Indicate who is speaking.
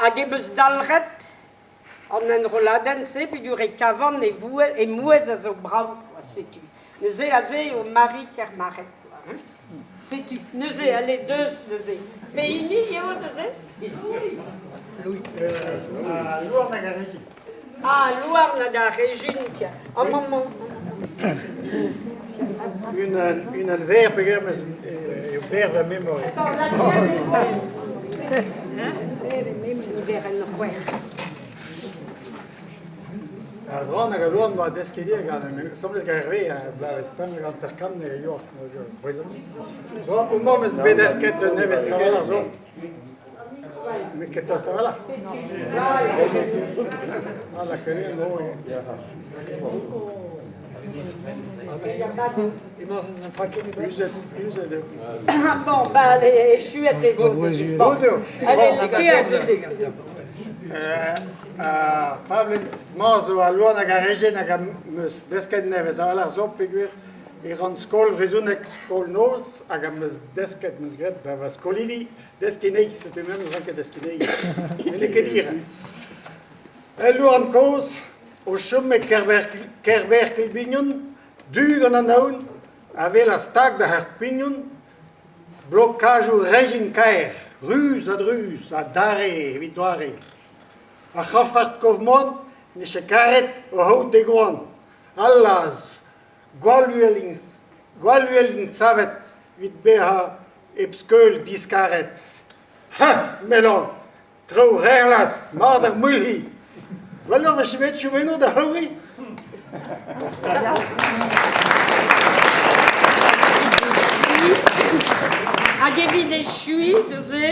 Speaker 1: Hag em eus dalc'het an enrolladenn-se peogwir e kavan e vouezh e mouezh a zo brav kwa, setu. Neuze aze eo Mari Kermarc'hed kwa, hein. Setu, neuze, allez, deus neuze. Pehini eo neuze?
Speaker 2: Al louarn hag ar rejin.
Speaker 1: Ah, al louarn hag ar rejin, tiens. Amañ, amañ.
Speaker 2: Unan, unan verr peger meus eo berr va memor.
Speaker 1: Niverenn c'hwec'h.
Speaker 2: Ar vran hag al loan 'oa desket ivez gant asambles gant Hervé bloavezh 55 e yoa brezhoneg. Bon, homañ 'meus bet desket deus nevez a-walc'h zo. N'eo ket tost a-walc'h. Ah, la connais, bon, oui. Uzet, uzet eo.
Speaker 1: Bon, bah allez, echuet e vo. Bon. Allez, lekeet neuze.
Speaker 2: Ar fablenn-mañ zo al loen hag ar rejin hag am eus desket nevez a-walc'h zo peogwir e ran skol vrezhonek skol-noz hag am eus desket, 'm eus graet da va skolidi deskiñ anezhi, setu me 'm eus ranket deskiñ anezhi. Met n'eo ket hir. Ul loen kozh o chom e Kerberc'h-Kilbignon, du gant an aon, a welas stag da ur pignon blokajoù rejin kaer, ruz ha druz ha dare evit doare. Ar c'hafard kof-moan ne ket karet o c'haout d'e goan. Allaz, gwall uhel int, gwall uhel int savet evit bezañ hep skeul diskaret. Ha, Melan, traoù rerlaz, mat ar mouilc'hi. Gwelloc'h 'vije bet chom eno da c'hoari.
Speaker 1: Hag evit echuiñ neuze.